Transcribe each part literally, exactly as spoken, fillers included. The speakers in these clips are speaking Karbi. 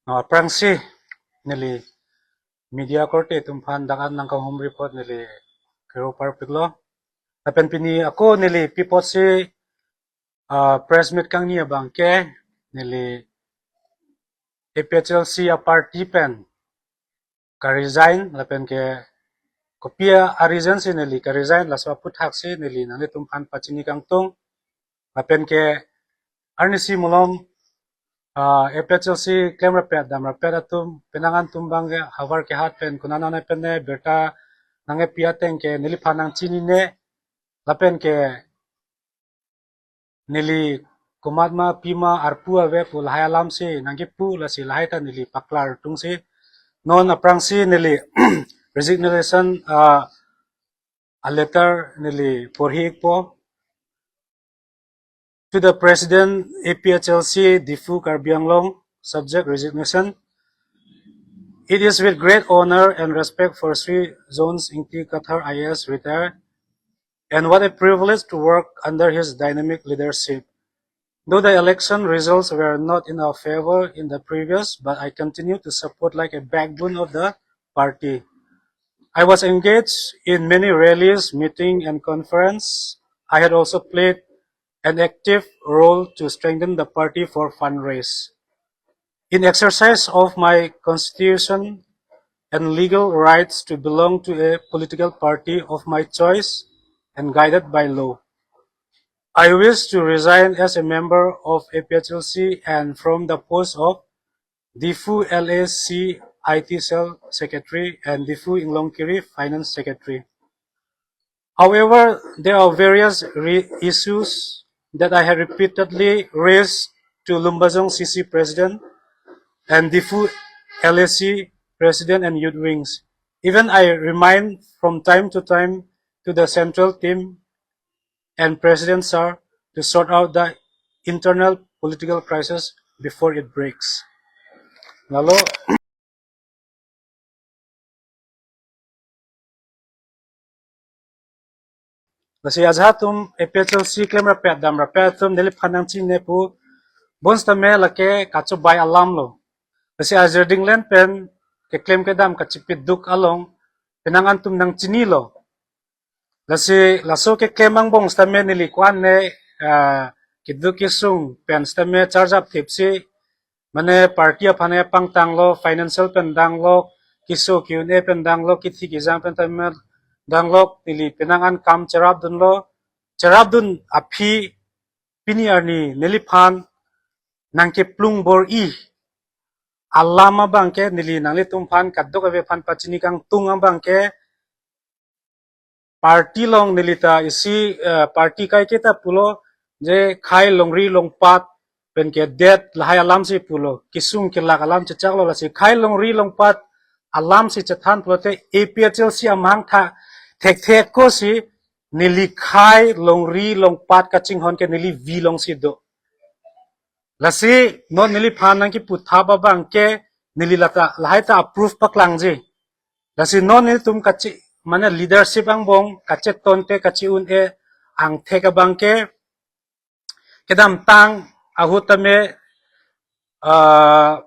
Aphrangsi neli media korte atum aphan dak an nangkanghumri apot neli kero parpiklo. Lapen pini ako neli pi apotsi, ah, press meet kangni abangke neli A P H L C a-party pen ka-resign lapen ke kopi a-reason si neli ka-resign, laso aputhak si neli nanglitum aphan pachini kangtung. Lapen ke arnisi malom, ah, A P H L C klemrapet damrapet atum, penang an atum abangke havar kehat pen konat nang pen ne birta nangkepi ateng ke neliphan nangchinine, lapen ke neli komatma pima arpu ave pu lahai alamsi nangkipu, lasi lahai ta neli paklar tungsi. Non aphrangsi neli resignation, ah, a-letter neli porhi-ikpo. To the President, A P H L C, Diphu, Karbi Anglong, subject resignation. It is with great honor and respect for Shri Jones Ingti Kathar I A S retired, and what a privilege to work under his dynamic leadership. Though the election results were not in our favor in the previous, but I continue to support like a backbone of the party. I was engaged in many rallies, meeting, and conference. I had also played an active role to strengthen the party for fundraise. In exercise of my constitution and legal rights to belong to a political party of my choice and guided by law, I wish to resign as a member of A P H L C and from the post of Diphu L A C I T Cell Secretary and Diphu Inglongkiri Finance Secretary. However, there are various re- issues that I had repeatedly raised to Lumbajong C C President and Diphu L A C President and Youth Wings. Even I remind from time to time to the central team and President Sir to sort out the internal political crisis before it breaks. Lalo, lasi ajahak atum A P H L C klemrapet damrapet atum neliphan nangchinine pu, bonsitame lake kachobai alamlo. Lasi ajir dinglen pen keklem kedam kachipiduk along penang an atum nangchinilo. Lasi laso keklem angbong sitame neli ko-an ne, ah, keduk kesung pen sitame charjap thipsi, mane party aphan ke pangtanglo, financial pen danglo, keso ke-un-e pen danglo, kithi kejang pen tame danglo, neli penang an kam cherapdunlo, cherapdun aphi pini arni neliphan nangkeplung bor-i alam abangke neli nanglitum aphan kadokave aphan pachini kangtung abangke, party along neli ta isi, eh, party kaiketa pulo je khei longri longpat pen kedet lahai alamsi pulo, kesung kelak alam chechaklo, lasi khei longri longpat alamsi chethan pulote A P H L C amahang tha thekthe ako si neli khei longri longpat kachinghon ke neli V alongsi do. Lasi non neliphan nangkiputhap abangke neli lata lahai ta approve paklangji. Lasi non nelitum kachi, mane leadership angbong kachetonte kachi-un-e angthek abangke kedamtang ahut tame, ah,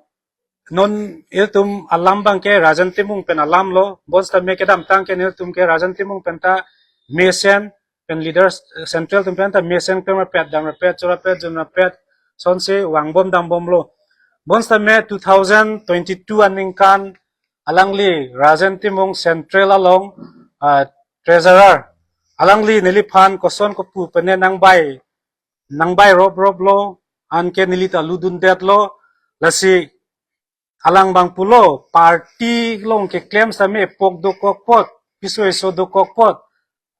non ilitum alam abangke Rajan Timung pen alamlo, bonsitame kedamtang ke nelitum ke Rajan Timung pen ta mesen pen leaders, eh, central atum pen ta mesen klemrapet damrapet chorapet junrapet sonsi vangbom dambomlo. Bonsitame two thousand twenty-two aningkan alangli Rajan Timung central along, ah, treasurer, alangli neliphan koson kopu pen ne nangbai nangbai rop roplo, anke neli ta lutdundetlo, lasi alang abang pulo, party along keklem sitame epok dokok apot, piso eso dokok apot,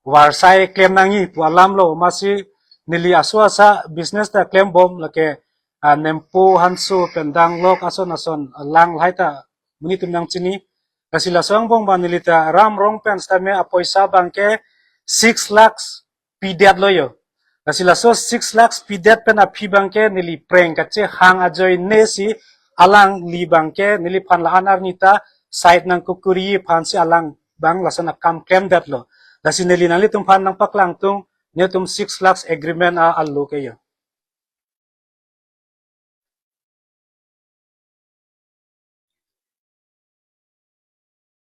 varsai klem nangji pu alamlo, amatsi neli aso asa business ta klembom lake, ah, nempo hanso pen danglok ason ason alang lahai ta monit atum nangchini. Lasi laso angbong abang neli ta Ram Rong pen sitame apoisa abangke six lakhs pidetlo yo. Lasi laso six lakhs pidet pen aphi abangke neli preng kachehang ajoine si alangli abangke neliphan la-an arni ta side nangkukuri aphansi alang abang lason akam klemdetlo. Lasi neli nanglitum aphan nangpaklangtung, nelitum six lakhs agreement a alo ke yo.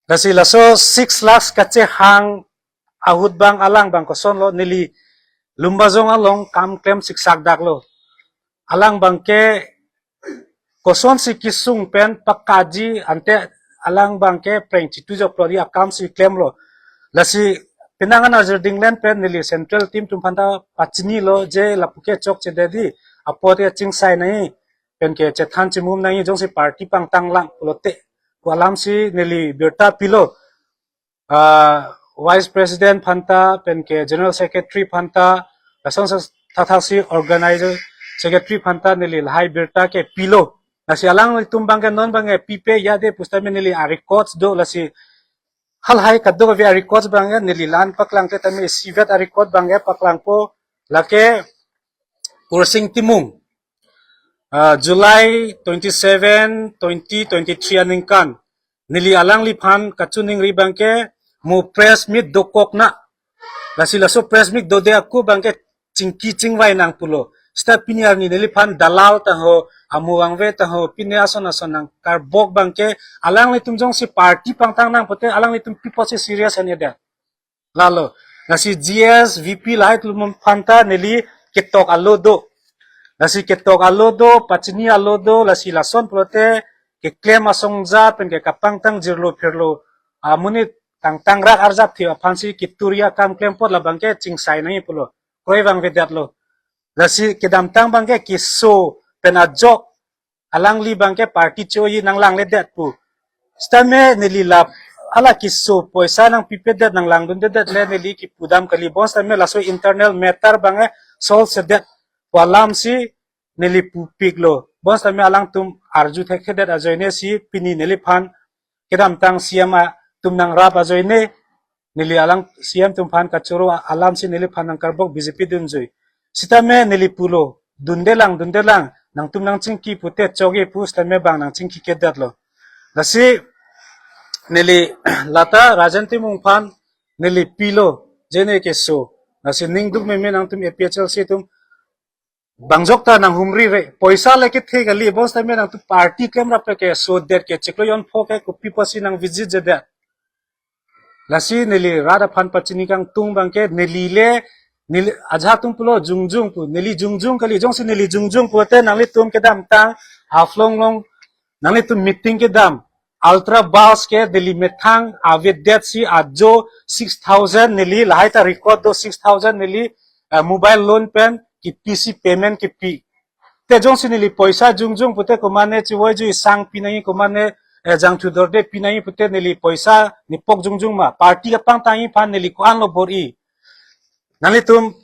Lasi laso six lakhs kachehang ahut abang alang abang kosonlo, neli Lumbajong along kam klem siksak daklo. Alang abang ke kosonsi kesung pen pakaji ante alang abang ke preng chitu joklo ri akam si klemlo. Lasi penang an ajir dinglen pen neli central team atum aphanta pachinilo je lapu ke chokche dei, apot ke chingsai nangji, pen ke chethan chimum nangji, jongsi party pangtang lang pulote pu alam si neli birta pilo. Ah, Vice President aphanta, pen ke General Secretary aphanta, lason sa thathaksi Organizer Secretary aphanta neli lahai birta ke pilo. Lasi alanglitum abang ke non abang ke pipe ya dei pusitame neli a-records do, lasi halahai kadokave a-records abang ke neli la-an paklangte tame isivet a-record abang ke paklangpo, lake Kursing Timung, ah, July twenty-seven, twenty twenty-three aningkan neli alangliphan kachiningri abang ke mo press meet dokok na. Lasi laso press meet dode ako abang ke chingki chingvai nang pulo. Seta pini arni neliphan dalal ta ho, amo vangve ta ho, pine ason ason nangkarbok abang ke alanglitum jongsi party pangtang nang pute alanglitum pi apotsi serious an ya dei. Lalo, lasi G S, V P lahai atum aphanta neli ketok alo do. Lasi ketok alo do, pachini alo do, lasi lason pulote keklem asong ja pen ke kapangtang jirlo phirlo amonit tangtang rak arjap thi aphansi keturi akam klem apot labang ke chingsai nangji pulo. Kroi vangvedetlo. Lasi kedamtang abang ke keso pen ajok alangli abang ke party cho-i nanglangledet pu. Sitame neli la hala keso poisa nangpipedet nanglangdundedet le neli kipudam kali, bonsitame laso internal matter abang ke solve sedet pu alam si neli pupiklo. Bonsitame alangtum arju thekthedet ajoine si pini neliphan kedamtang C M atum nangrap ajoine neli alang C M atum aphan kachoro alam si neliphan nangkarbok B J P dunjui. Sitame neli pulo, dunde lang, dunde lang, nangtum nangchingki pute chokji pu sitame bang nangchingki kedetlo. Lasi neli lata Rajen Timung aphan neli pilo, je ne keso. Lasi ningduk meme nangtum A P H L C atum bangjok ta nanghumri re, poisa le kethe kali, bonsitame nangtum party klem rap ke sodet ke chiklo jon pho ke kopi apotsi nang visit jedet. Lasi neli rat aphan pachini kangtung abang ke neli le, neli ajahak atum pulo jongjong pu, neli jongjong kali, jongsi neli jongjong pute nanglitum kedamtang Haflong along nanglitum meeting kedam, Ultra Bus ke neli methang avedet si ajo six thousand neli lahai ta record do, six thousand neli, eh, mobile loan pen kipi si payment kipi. Te jongsi neli poisa jongjong pute komane chivoiju isang pi nangji, komane, eh, jangthu dorde pi nangji pute neli poisa nepok jongjong ma? Party kapangtangji aphan neli ko-anlo bor-i? Nanglitum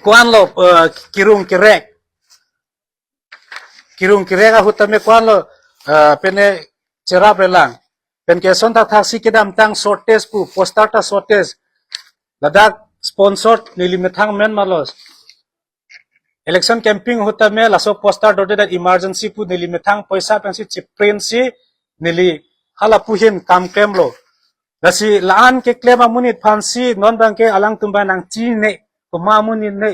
ko-anlo, eh, kirung kirek? Kirung kirek ahut tame ko-anlo, eh, pene cherap relang? Pen ke ason thathaksi kedamtang shortage pu, poster ta shortage. Ladak sponsored neli methang men malos. Election campaign ahut tame laso poster dorde dan emergency pu neli methang poisa pensi chiprint si neli hala pu ahin kam klemlo. Lasi la-an keklem amonit aphansi non abang ke alangtum abang nangchine, komat amonit ne,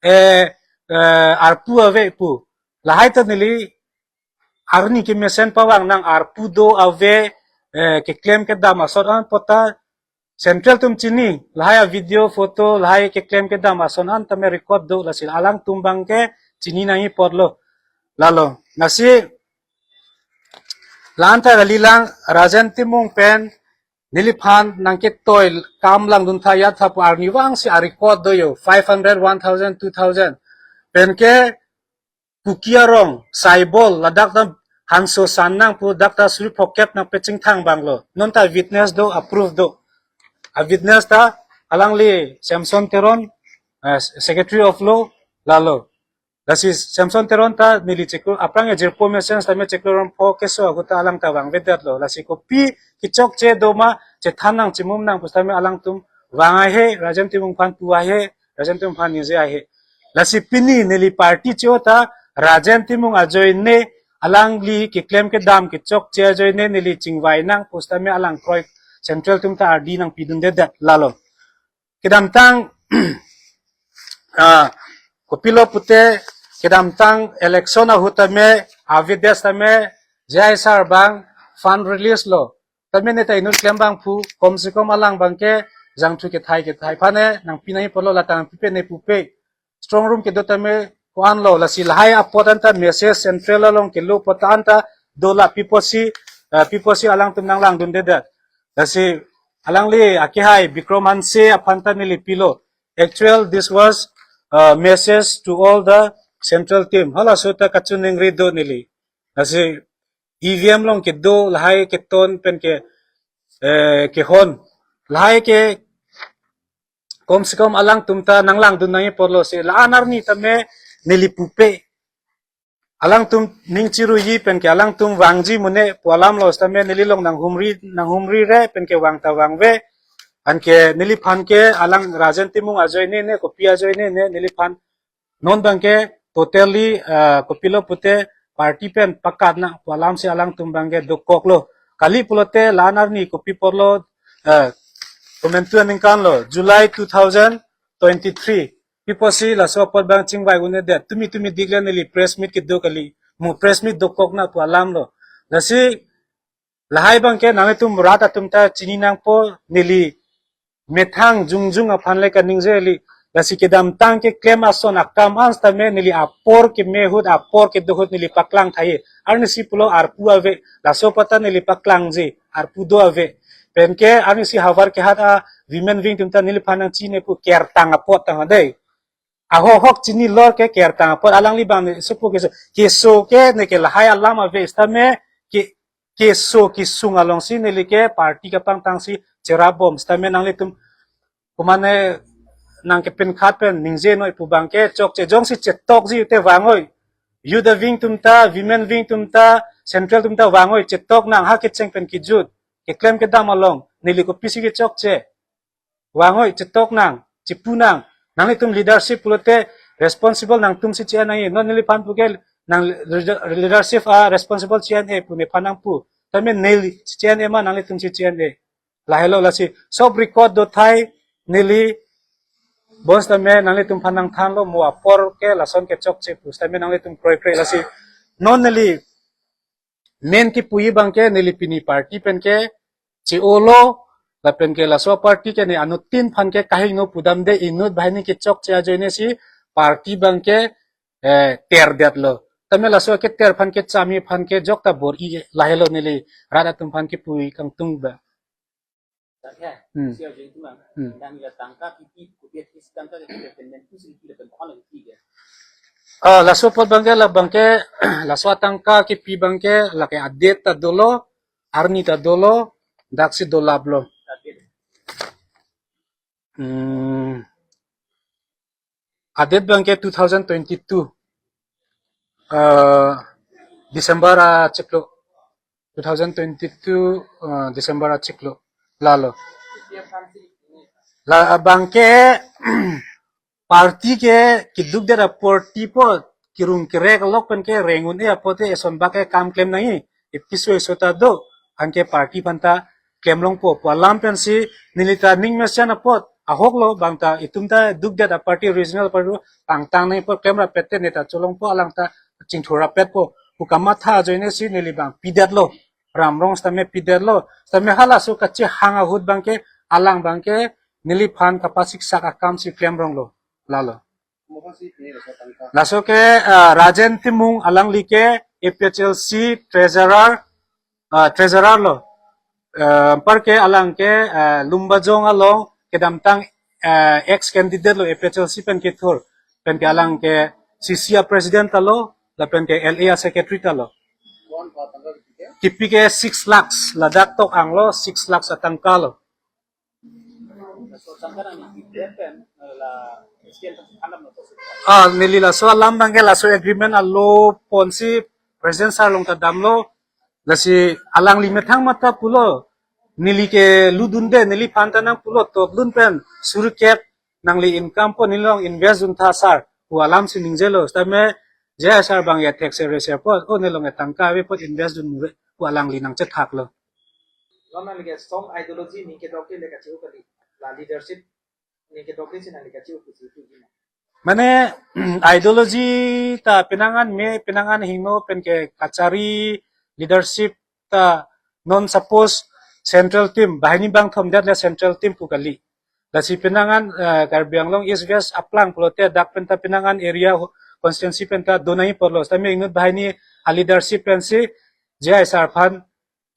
eh, eh, arpu ave pu. Lahai ta neli arni kemesen pavang nang, arpu do ave, eh, keklem kedam asot an pota central atum chini, lahai a-video photo, lahai keklem kedam ason an tame record do, lasi alangtum abang ke chini nangji apotlo. Lalo, lasi la-an ta kalilang, Rajen Timung pen neliphan nangketoi kam langdun tha ya tha pu arnivang si a-record do yo, five hundred, one thousand, two thousand. Pen ke Kuki arong, Saibol, ladak ta hanso san nang pu dak ta suri pocket nangpechingthang abanglo. Non ta witness do, a-proof do. A-witness ta alangli Samson Teron, eh, Secretary of Law, lalo. Lasi Samson Teron ta neli chiklo, aphrang ya jirpo mesen tame chiklo jon pho keso ahut ta alang ta vangvedetlo. Lasi kopi kechokche do ma, chethan nang chimum nang pusitame alangtum vang ahe, Rajen Timung aphan pu ahe, Rajen Timung aphan ningje ahe. Lasi pini neli party cho ta Rajen Timung ajoine alangli keklem kedam kechokche ajoine neli chingvai nang pusitame alang kroi central atum ta ardi nangpidundedet lalo. Kedamtang, ah, kopilo pute kedamtang election ahut tame avedet tame J I sir abang fund release lo. Tame ne ta inut klem abang pu, kom se kom alang abangke jangthu kethai kethai aphan ne nangpi nangji apotlo, la ta nangpipe ne pupe. Strong room kedo tame ko-an lo, lasi lahai apot anta message central along kelo apot anta do la pi apotsi, eh, pi apotsi alangtum nanglangdunde det. Lasi alangli akehai Bikram Hanse aphan ta neli pilo. Actual, this was, uh, message to all the central team. Halaso ta kachiningri do neli. Lasi E V M along kedo lahai keton pen ke, eh, kehon. Lahai ke kom se kom alangtum ta nanglangdun nangji apotlo si la-an arni tame neli pupe. Alangtum ning chiruji pen ke alangtum vangji mune pu alam lo sitame neli along nanghumri, nanghumri re pen ke vang ta vangve. Anke neliphan ke alang Rajen Timung ajoine ne, kopi ajoine ne, neliphan non abangke totally, ah, kopilo pute party pen pakat nang pu alam si alangtum abangke dokoklo. Kali pulote la-an arni kopi apotlo, ah, komantu aningkan lo, July two thousand twenty-three. Pi apotsi laso apot abang chingvai un-e det. Tumi tumi dik le neli press meet kedo kali. Mo press meet dokok nang pu alam lo. Lasi lahai abangke nanglitum rat atum ta chini nangpo, neli methang jongjong aphan le kaningje kali. Lasi kedamtang keklem ason akam an sitame neli apor keme ahut, apor kedo ahut neli paklang thai. Arnisi pulo arpu ave, laso apot ta neli paklangji, arpu do ave. Pen ke arnisi havar kehat a women wing atum ta neliphan nangchine pu kertang apot tang dei. Ahok hok chini lor ke kertang apot, alangli abang ne sopo keso. Keso ke ne ke lahai alam ave sitame ke, keso kesung alongsi neli ke party kapangtangsi cherap bom sitame nanglitum komane nangkepinkhat pen ningje noi pu abangke chokche, jongsi chetokji te vangoi. Youth wing atum ta, women wing atum ta, central atum ta vangoi, chetok nang, ha kecheng pen kejut. Keklem kedam along, neli kopisi kechokche. Vangoi, chetok nang, chepu nang. Nanglitum leadership pulote responsible nangtumsi che-en nangji. Non neliphan pu ke nang leader-, leadership a responsible che-en-e pu nephan nangpu. Tame neli che-en-e ma nanglitumsi che-en-e. Lahelo lasi sob record do thai, neli bos tame nanglitum aphan nangthanlo, mo apor ke lason kechokche pu sitame nanglitum kroikre lasi. Non neli main kepuji abangke neli pini party pen ke che-olo, lapen ke laso party ke ne anuttin aphan ke kahingno pudamde, inut banghini kechokche ajoine si party abangke, eh, ter detlo. Tame laso keter aphan kechami aphan ke jok ta bor-i, lahelo neli rat atum aphan kepuji kangtung ba. Tangke, Hmm. Sir Jengtumang, Hmm. Dang ya tangka kipi, kopi at least tangka kipi, pen pen tu sri kilo pen kono kipi ya. Ah, laso apot abangke, la abangke, laso atangka kipi abangke, lake adet ta dolo, arni ta dolo, daksi dolaplo. Adet. Hmm. Adet abangke two thousand twenty-two, eh, December achiklo. Two thousand twenty-two, eh, December achiklo. Lalo. La abangke party ke keduk det a-party po, kirung kerek lok pen ke reng un-e apot te eson bak ke kam klem nangji. Episode so ta do, anke party aphan ta klem longpo pu alam pensi neli ta ning mesen apot, ahok lo bang ta itum ta duk det a-party, regional party pangtang nangji apot klem rapet te ne ta cholongpo, alang ta chingthur rapetpo pu kamatha ajoine si neli abang pidetlo. Ram Rong sitame pidetlo. Sitame halaso kachehang ahut abangke, alang abangke neliphan kapasiksak akam si klem ronglo. Lalo. Laso ke, ah, Rajen Timung, alangli ke A P H L C treasurer, ah, treasurer lo. Ah, anparke alang ke, ah, Lumbajong along kedamtang, ah, ex candidate lo A P H L C pen kethur. Pen ke alang ke C C a-president ta lo, lapen ke L A a-secretary ta lo. Kipi ke six lakhs, ladak tok anglo six lakhs atangka lo. Ah, neli laso alam abangke laso agreement alo ponsi President sir along ta damlo. Lasi alangli methang mata pulo, neli ke ludunde, neliphan ta nangpulo, toplun pen suri kep nangli income po, neli along invest duntha sir pu alam si ningjelo. Sitame J I sir abang ya thek se re se po, o ne along ya tangka ave po, invest dunve pu alangli nangchethaklo. Lo nangli ke song ideology ning kedok ke le kachiu kali, la leadership ning kedok ke si nangli kachiu pusi tu gina. Mane, ideology ta penang an me, penang an hingno pen ke kachari leadership ta non suppose central team, banghini bangthom det le central team pu kali. Lasi penang an, eh, Karbi Anglong East West aplang pulote dak penta penang an area ho-, constituency penta do nangji apotlo. Tame inut banghini a leadership pensi J I sir aphan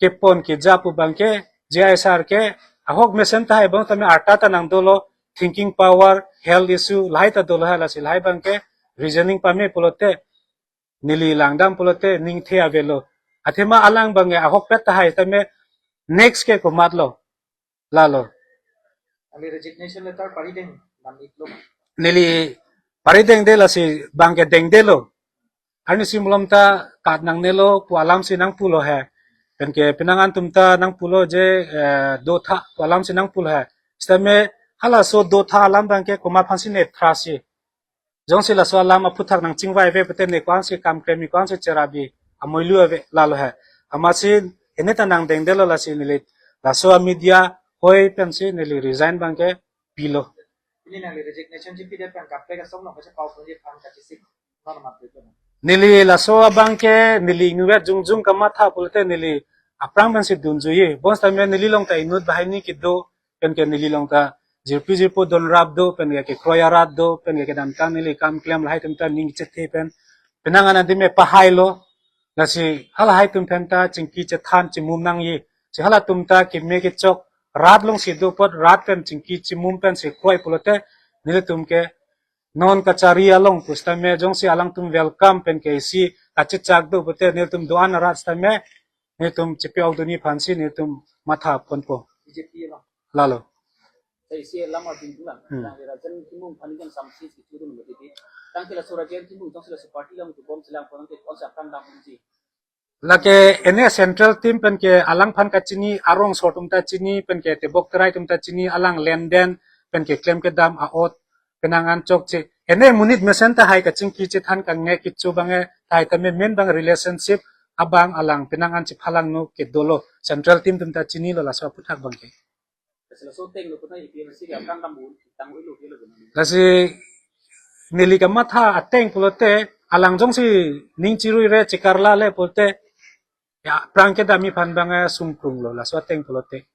kepon keja pu abangke, J I sir ke ahok mesen tahai abang tame arta ta nangdolo, thinking power, health issue, lahai ta dolo hai, lasi lahai abangke reasoning pame pulote, neli langdam pulote ningthe avelo. Athema alang abangke ahokpet tahai tame next ke komatlo. Lalo. Neli resignation letter parideng, nam iklo. Neli paridengde, lasi abangke dengdelo. Arnisi malom ta kat nangnelo pu alamsi nangpulo he. Penke penang an atum ta nangpulo je, eh, dotha pu alamsi nangpulo he. Sitame halaso dotha alam abangke komat aphansi ne thrasi. Jongsi laso alam aphuthak nangchingvai ave pute ne ko-ansi kam klem, ko-ansi cherap-i, amoilu ave, lalo he. Amatsi ene ta nangdengdelo, lasi neli laso a media hoi pensi neli resign abangke pilo. Pini nangli resignation chipidet pen kaprek asong nang kachepao ponji aphan kachesik nang mat betul. Neli laso abangke neli inutvet jongjong kamatha pulote neli aphrang pensi dunjuiye. Bonsitame neli along ta inut banghini kedo, penke neli along ta jirpi jirpo donrap do, penke kekroi arat do, penke kedamtang neli kam klem lahai atum ta ning chethe pen, penang an adim me pahailo. Lasi halahai atum penta chingki chethan chimum nangji. Si halatum ta keme kechok rat alongsi do apot, rat pen chingki chimum pensi kroi pulote, nelitum ke non kachari along pusitame jongsi alangtum welcome penke isi kachechak do pute, nelitum do-an arat sitame nelitum chepi-ok dunji aphansi nelitum matha ponpo. B J P along. Lalo. Sa isi alam abing pulang. Hmm. Nang Rajen Timung aphan ingkan samsi si turun betul. Tangke laso Rajen Timung, tangke laso party along tu bom selang ponang ke on sa kang dam si. Lake ene central team penke alangphan kachini, arong sor atum ta chini, penke tebok terai atum ta chini, alang lenden, penke klem kedam a-ot, penang an chokche. Ene monit mesen tahai kachingki chethan kangne kichu abangke tahai tame main abang relationship abang alang penang an chephalangno kedolo. Central team atum ta chinilo laso aphuthak abangke. Laso ateng lo puna A P H L C ke akang kamu tang ulo kilo benar. Lasi neli kamatha ateng pulote, alang jongsi ning chirui re chekarla le pulote, ya, aphrang kedamji aphan abangke sungkrunglo laso ateng pulote.